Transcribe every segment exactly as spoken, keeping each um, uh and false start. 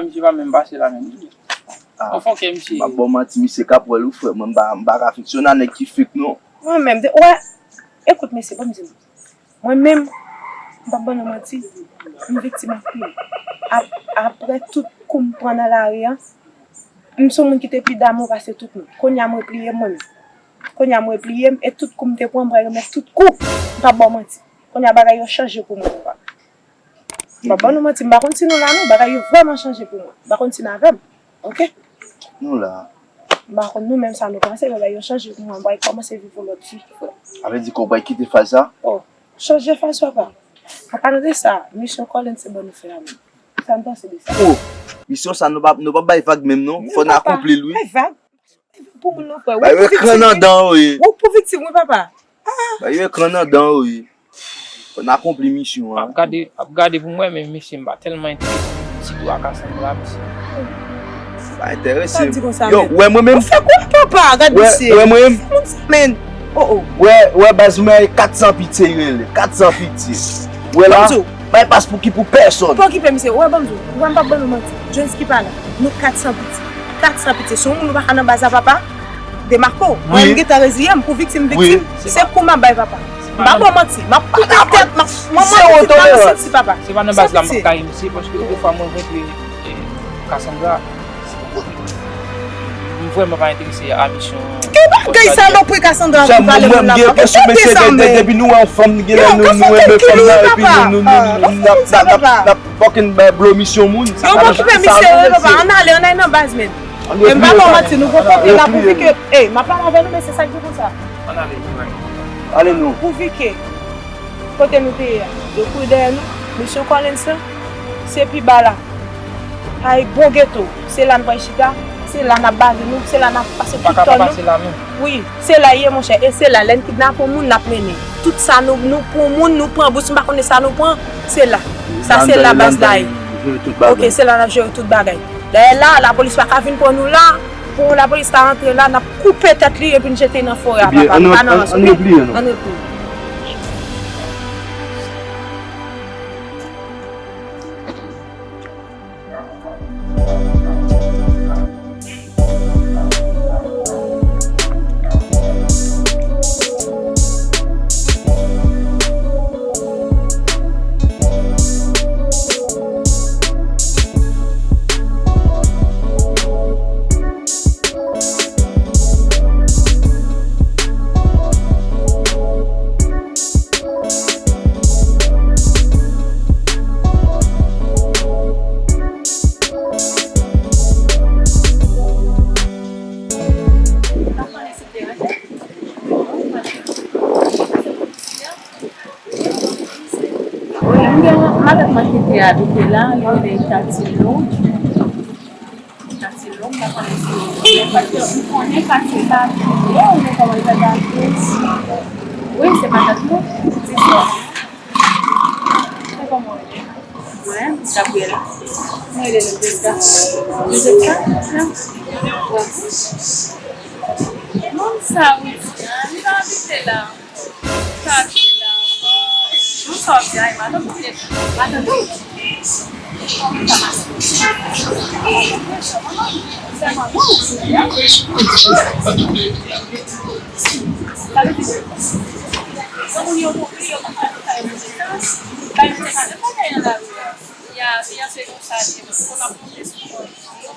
Misye pa menm pase la menm. Ah, on fòkè misye. M ap ba w manti, misye k ap wè l wi, frè. Mwen, m pa, m pa ka finksyone a nèg ki fake, non. Mwen menm, de, wè, ekout, mesye, ban m di nou. Mwen menm, m p ap ban nou manti, m viktim anpil. Ap, apre tout kou m pran nan lari a, m se yon moun ki te pi damou pase tout moun. Kounye a, m repliye m, mwen menm. Kounye a, m repliye m, e tout kou m te pran, m pral remèt tout kou. M p ap ba w manti. Kounye a, bagay yo chanje pou mwen, papa. M p ap ban nou manti, m pa konn si nou la non, bagay yo vrèman chanje pou mwen. M pa konn si n avè m, oke? Nou la. M pa konn nou menm sa nou panse, bagay yo chanje pou mwen, m pral kòmanse viv yon lòt vi, frè. Sa vle di ke w pral kite faz sa? Oh, chanje faz, papa. An palan de sa, misyon Collins se ban nou fè a menm. Sa n panse de sa? Oh, misyon sa nou p ap, nou p ap bay vag menm non, fò n akonpli l wi. Bay vag? Pou moun nan frè. Ba yo ekran nan dan yo ye. Ou pou viktim wi papa. Ah. Ba yo ekran nan dan yo ye. Fò n akonpli misyon an. M ap gade, m ap gade pou m wè men mesye m pa tèlman enterese sitou a Cassandra mesye. Pa enterese m. Yo, ou wè mwen menm? Ou fè kwa papa? Gad mesye. Ou wè mwen menm? Moun sa menn. Oh oh. Ou wè, ou wè baz mwen e kat san pitye yo rele. Kat san pitye. Ou wè la? Bay pas pou ki pou pèsòn. Pa okipe misye, ou wè ban m di w, ou wè m p ap ban nou manti. Jones ki pa la, nou kat san pitye. Kat san pitye. Si yon moun ou pa ka nan baz la papa, demake w. Mwen m gentan reziye m pou viktim viktim, se kou m ap bay papa. M pa ba w manti, m ap koupe tèt, m ap, mwen mwen pitit la nan santi papa. Se pa nan baz la m ap kaye misye, paske defwa mwen vle Cassandra. M vrèman pa enterese a misyon. Ki bagay salopri Cassandra ap vin pale moun la papa? Tande sa men. Depi nou wè yon fanm genlè nou nou renmen fanm nan epi nou nou nou n ap n ap n ap fucking bay blo misyon moun. Yo poko fè misye yo papa, ann ale, ann ale nan baz men. E m pa ba w manti, nou poko fè la pou vi ke, ey, m ap pale avè nou men se sa k di konsa. Ann ale. Ale nou. Pou vi ke Kote nou te ye a, yo kouri dèyè nou. Misyon Collins lan, se pi ba la. Ay bon geto, se la n pral chita, se la n ap bale nou, se la n ap pase tout tan nou. Wi, se la ye monchè, e se la lè n kidnape yon moun n ap mennen. Tout sa nou, nou pran yon moun, nou pran bous, m pa konnen sa nou pran, se la. Sa se la baz la ye. Ok, se la n ap jere tout bagay. Dayè la, lapolis pa ka vin pran nou la. Pou lapolis ta rantre la, n ap koupe tèt li epi n jete l nan forè a papa. Nou pa nan rans, oke? Ann repliye. Wi, m gen yon madanm mwen ki te abite la, li rele Tati Lou. Tati Lou, m pa konnen si ou konnen, paske m konnen Tati pa abite, ou konnen kòman li fè abite. Wi, se matant mwen. Di sa. Se kòman ou ye? Mwen, Gabriela. Mwen rele nou Jessica. Jessica? Wi. Moun sa ou di a, li pa abite la. Sa di la ankò. Moun sa w di a, e matant ou ye. Matant ou? Kòman sa mache? Sèlman non, ou di a. Sa vle di, granmoun yo mouri, yo pa ka fè sa yo vle fè. Bay nou te ka fè bagay nan lari a. Ya, ya se konsa li ye, fò n ap monte sou kò yo.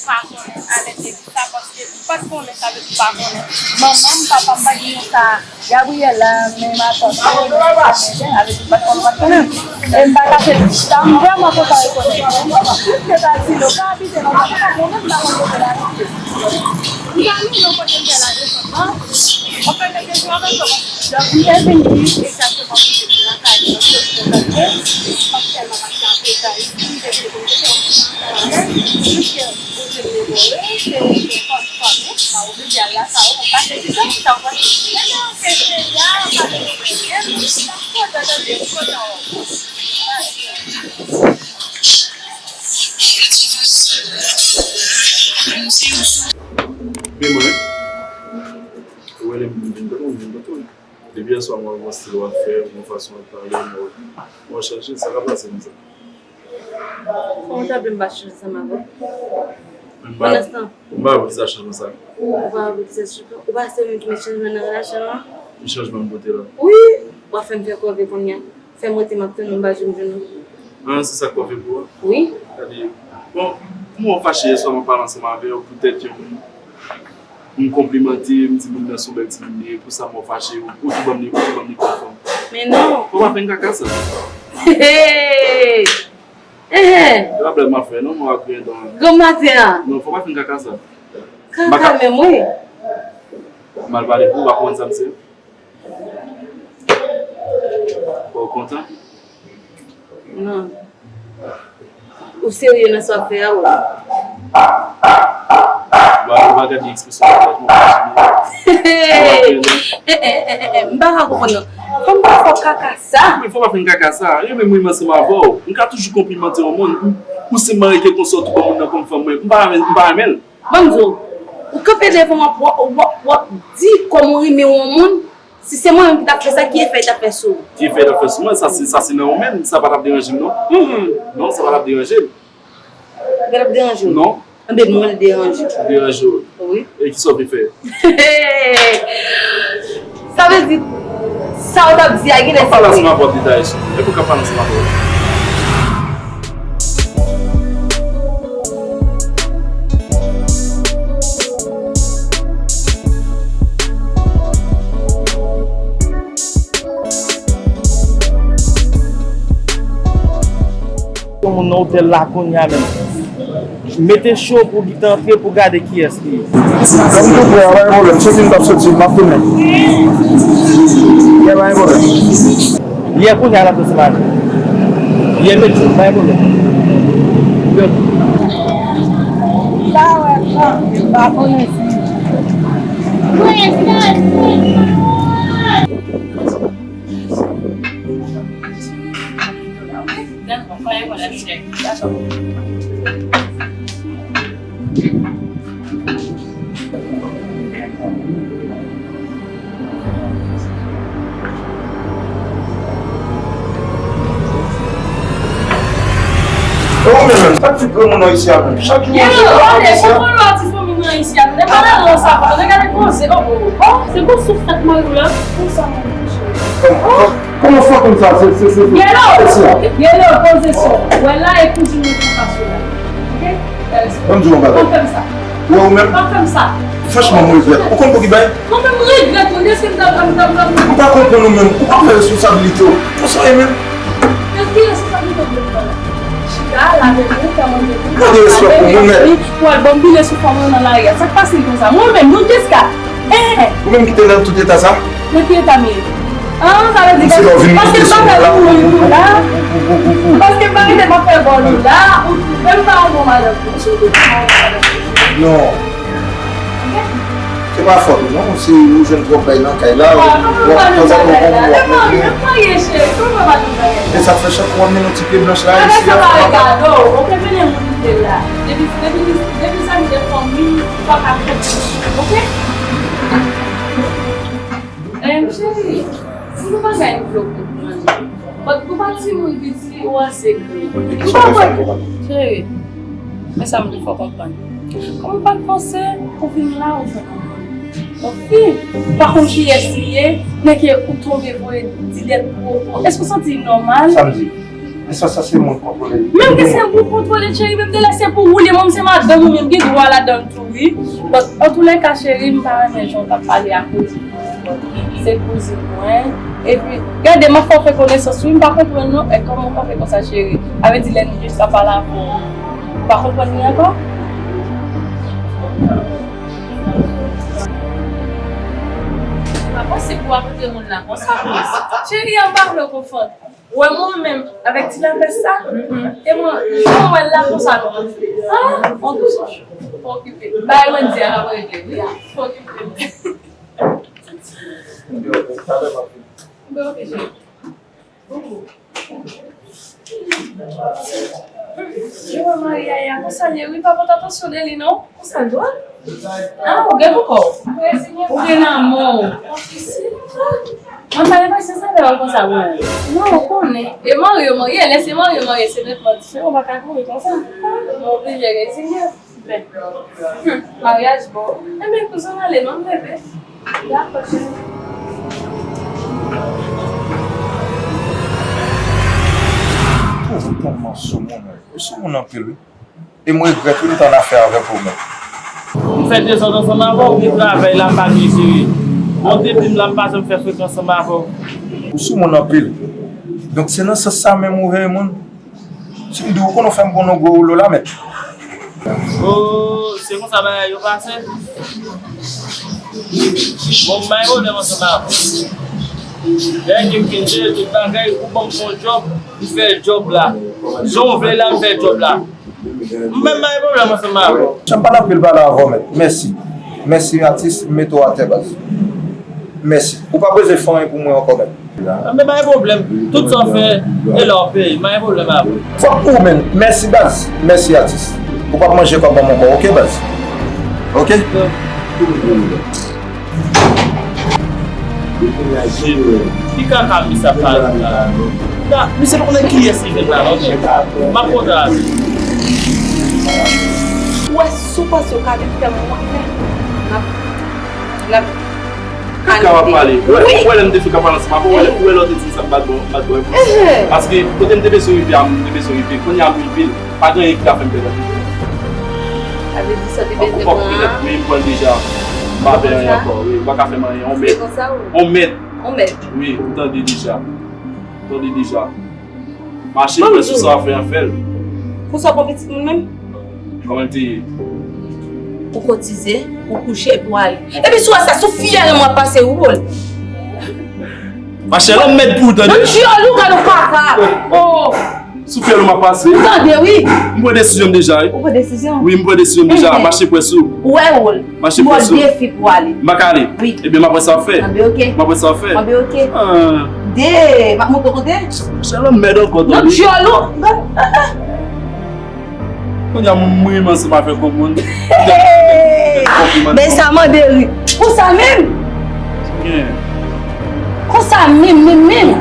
Pa konnen alèz de sa, paske m pa t konnen sa vle di pa konnen. Manman m, papa m pa t di nou sa. Gabriela, men matant mwen, sa vle di m pa t konnen, pa t konnen. E m pa kache, sa m vrèman kontan rekonèt. Piske sa di nou pa abite nan sa, mwen menm m pa konn kote l abite. M pa menm nan kote m fè la desann nan. Mwen fè kèlke jou avèk yo, donk m te vin di egzakteman kote m lakay li, donk se pou sa ke m pa t tèlman mache apre sa, li te vin pou m te fè yon ti mache avè l, piske kote m demore, se yon fanm, fanm, m pa oblije al lakay ou, m pase ti tan, ti tan, m pase. Ebyen, oke, se la, m pase, m pa kontan tande, m kontan wè w. Men mwen, ou wè lè m vin kote w, m vin kote w. Depi yèswa m wè w gon stil w ap fè, gon fason w ap pale, m wè w chanje, sa k ap pase konsa? Kòman w ta vle m pa chanje ansanm avè w? Pandanstan, m pa wè poukisa chanjman sa. Ou pa wè poukisa chanjman? Ou pa se ou menm ki met chanjman nan relasyon an? Ki chanjman m pote la? Wi, w ap fè m fè kòve kounye a. Fè m rete m ap tann ou, m pa janm jwenn ou. Ah, se sa k kòve pou ou? Wi. Gade, bon, kòman w fache yèswa m ap pale ansanm avè w poutèt yon moun M konplimante, m di moun nan se yon bèl timoun li ye, pou sa mò fache, ou tou ban m li, ou tou ban m li kòm fanm. Men non. Fò pa fè n kaka sa. Hey! Hey! Se pa blag m ap fè non, mwen ak Brendon. Granm maten an. Non, fò pa fè n kaka sa. Kaka menm wi. M al pale pou ou, ou pa konprann sa m se. Ou kontan? Non. Ou serye nan sa w ap fè a, wi? Ba, ou pa gade ekspresyon vizaj mwen, ou pa jime. Hey! Eh, eh, eh, eh, eh, m pa ka konprann non. Kòm pa fè kaka sa. Men fò pa fè n kaka sa. Yo menm wi, m ansanm avè w. M ka toujou konplimante yon moun. Ou, ou se m rete konsa, ou tou ban moun nan kòm fanm mwen. M pa renmen, m pa renmen l. Ban m di w, ou kanpe devan w ap, w ap, w ap, w ap di kòman w renmen yon moun, si se mwen menm ki t ap fè sa, ki efè l t ap fè sou ou? Ki efè l t ap fè sou mwen? Sa se, sa se nan ou menm, sa pa t ap deranje m non. Mhm. Non, sa pa t ap deranje m. Sa pa t ap deranje w? Non. Anben mwen l deranje w. Deranje w? Wi. E kisa w vle fè? Sa vle di, sa w t ap di a genlè se vre. Kòm pa la, se m ap ap detaye sou. E pou kòm pa la, se m ap ap. Yon moun nan otèl la kounye a menm. Mete cho pou li t antre pou gade kiyès li ye. Lè m tou prè a, pa gen pwoblèm. Soti m t ap soti, m ap tounen. Yè pa gen pwoblèm. Yè kounye a l ap soti maten. Yè met jou, pa gen pwoblèm. Yo. M pa wè, m pa konnen si. E ou menm, menm, sa k fè granmoun nan isi a menm? Chak jou manje nan isi a. Gade, konprann lwa ti fanmi nan isi a. Lè pa nan non sa pa. Regade koze. Oh, oh, oh. Se bon souf tèt mwen la. Konsa mwen touche. Kòman, kòman, kòman fantom sa? Se, se, se, se, Yellow! Yellow, poze son. Wè la e kouzin mwen konsa sou la. Ok? Ban m di w yon bagay. Pa fè m sa. Ou wè ou menm? Pa fè m sa. Franchman, mwen regrèt. Ou konn pou ki bay? Mwen menm regrèt, mwen, deske m ta, m ta, m ta, m ta. Ou pa konprann ou menm. Ou pa pran responsabilite w. Konsa w ye menm. Men ki responsabilite w vle pran la? Chita, lave men, fè manje pou ou. Gade respè pou mwen, men. Pou al banbile sou fanm nan lari a. Sa k pase l konsa? Mwen menm, Lil Jessica. Eh! Ou menm ki te nan tout eta sa? Nan ki eta m ye? Ah, sa vle di paske, paske m pa fè pou ou la. Paske m pa rete m ap fè vòl ou la, ou twouve m pa yon bon madanm pou ou. Si w te fè yon bon madanm pou ou. Non. Ok? Se pa fòt ou non, se ou jwenn twòp bay nan kay la, ou, ou, tanzantan ou konn wè. Mwen marye, mwen marye, cheri, kòman w ap di bagay sa? E sa fè chak fwa w ap mennen yon ti pye blanch la, isi a, sa pa regade w, ok, mennen moun kite la. Depi, depi, depi sa ki gen fanmi, ou pa ka konprann, ok? Eh, cheri, se yon bagay m vle w konprann. But ou pa timoun piti, ou ase gran. Ou pa wè, cheri, men sa m vle fè w konprann. Kòman w pa t panse pou vin la ou jwenn yon moun? Yon fi, ou pa konn kiyès li ye, men ke ou tonbe voye di dèt pwopo. Èske w santi l nòmal? Sa m di. Espas sa se moun kontwole li. Menm ke se pou kontwole, cheri, menm de lè se pou ou li, mwen se madanm ou, menm gen dwa ladan l tou, wi. But, antoulèka, cheri, m pa renmen jan w t ap pale a kouzin mwen. Se kouzin mwen. Epi, gade, m ap fè w fè konesans, wi, m pa konprann non. E kòman w kanpe konsa, cheri? Sa vle di lè nou jis ap pale avè w, ou pa konprann li ankò? Pa posib pou w ap rete moun nan konsa, plis. Cheri, m pa vle w konfonn. Ou wè mwen menm, avèk ti lapès sa, e mwen, jan mwen la konsa, non. Ah, on dous. Pa okipe. Bay mwen di a, la mwen regle, wi. Pa okipe. Ben, ok, cheri. Yo, Maria, ya, konsa l ye, wi, pa pote atansyon de li, non. Konsa l dwe? Ah, ou gen pou kò w. Ou gen nan men w. Mwen pa gen pasyans avè w konsa, mwen. Non, ou konnen. E marye, marye, lè se marye, marye, se nètman diferan, ou pa ka kouri konsa. Mwen oblije reziye. Bèl. Hmm, maryaj bon. Enben, kouzen w ale non, bebe. Dakò, cheri. Ou tèlman sou moun, wi. Ou sou moun anpil, wi. E m regrèt, wi, m t annafè avèk ou, men. M fè dezòd ansanm avè w, wi, travay la, m pa byen jere. Bon, depi m la, m pa janm fè frekans ansanm avè w. Ou sou moun anpil. Donk, se nan sans sa menm ou veye moun? Si m di w, ou konn ou fè m pran yon gwo woulo la, mèt. Oh, se konsa bagay yo pase? Bon, m bay pwoblèm ansanm avè w. Lè ke m fin jere tout bagay, ou ban m yon djòb, m fè djòb la. Jan w vle la, m fè djòb la. M menm bay pwoblèm ansanm avè w. Jan m pale anpil pale avè w, mèt. Mèsi. Mèsi, atis, m mete w atè, baz. Mèsi. Ou pa bezwen fè anyen pou mwen ankò, mèt. Anben, pa gen pwoblèm. Tout sa w fè, e la w peye. Pa gen pwoblèm avè w. Fòk ou menm. Mèsi, baz. Mèsi, atis. Ou p ap manje kòb ban m ankò, oke, baz? Oke? Ki kaka misye ap pale la? Misye pa konnen kiyès li vin la, non, men. M ap kontan avè l. Ou wè, si w panse w ka vin fè mwen yon afè, n ap, n ap Kaka w ap pale. Ou wè, ou wè lè m te fè kaka pale ansanm avè w, ou wè, ou wè lè w te di m sa m pa t bon, m pa t bon. Paske kote m te bezwen rive a, m te bezwen rive. Kounye a m rive, pa gen anyen ki ka fè m pèdi. Sa vle di sa te bezwen pran an? Wi, m pran l deja. M pa fè anyen ankò. Wi, ou pa ka fè m anyen. On mèt. On mèt. On mèt. Wi, ou tande deja. Ou tande deja. Mache prè sou sa w ap fè an fè l. Pou sa w pran pitit moun menm? Kòman l te ye? Ou kotize, ou kouche epi w ale. Epi sou sa, sou fyèl mwen pase ou bòl. Machè, lòm mèd pou ou tande. Nan dyòl ou gade w kaka. Oh. Sou fyèl ou m ap pase. Ou tande, wi. M pran desizyon m deja, wi. Ou pran desizyon? Wi, m pran desizyon m deja. Mache prè sou. Ou wè wòl. Mache prè sou. Mwen defi pou ale. M pa ka ale. Wi. Ebyen, m ap wè sa w ap fè. Anben, oke. M ap wè sa w ap fè. Anben, oke. Ah. De, m ap montre w kote. Chalè m mèd ankò tande. Nan dyòl ou. Kounye a, m ri m ansanm avèk yon moun. Men sa mande ri. Pou sa menm? Konsa menm, menm, menm.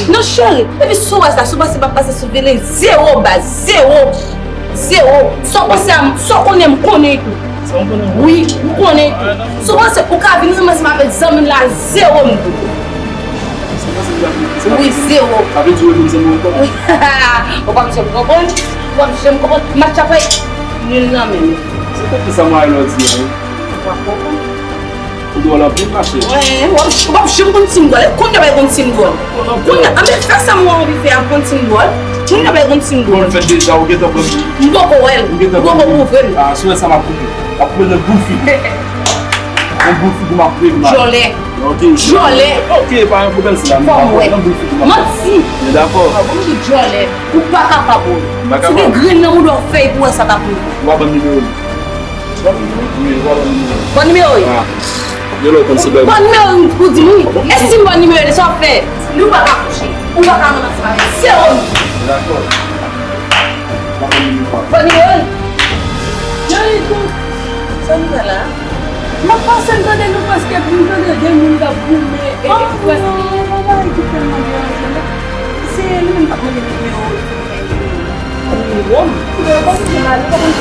Non, cheri. Epi sou wè sa, sou panse m ap pase sou vele. Zewo, baz. Zewo. Zewo. Sa w panse a m, sa w konnen m konnen tou. Wi, m konnen tou. Sa w panse ou ka vin renmen ansanm avèk zanmi m la, zewo m di w. Wi, zewo. Sa vle di ou renmen zanmi w ankò? Wi. Ou p ap janm konprann. Ou p ap janm konprann. Match la pral nil nan men nou. Se konprann sa mwen lè w di a, wi. Ou p ap konprann. Ou dwòl anpil, machè. Wen, w ap, w ap janm konn si m dwòl. E kounye a w pral konn si m dwòl. Kounye a, anben fè sa mwen anvi fè a, konn si m dwòl. Kounye a w pral konn si m dwòl. Ou fèt deja, ou gentan pran. M poko wè l. Ou gentan pran. M poko pwouve l. Ah, sou sa m ap koupe. M ap koupe nan boufi. Nan boufi pou m ap koupe mal. Djòlè. Ok. Djòlè. Ok, pa gen pwoblèm, se la. Fò m wè. Nan boufi pou m ap. Manti. Men dakò. Ah, bon, m di djòlè. Ou pa kapab wè. M pa kapab. Si gen grenn nan mouda w fèy pou wè sa k ap rive. Ou pa ban m nimewo m. Ban nimewo wi. Ban nimewo wi. Ah. Yo lè w konn se bèl. Ban nimewo wi pou di m wi. E si m ban nimewo wi, sa w ap fè? Nou pa ka kouche. Ou pa ka rann ansanm avè m. Se ou. Dakò. Ban nimewo wi. Yo li tou. Sa nou fè la? M ap pase m tande nou prèske pou m tande de moun k ap goumen e prèske. Oh non, bagay ki tèlman deranje la. Se li menm k ap mande nimewo wi. Nimewo m. Nimewo m, nimewo m.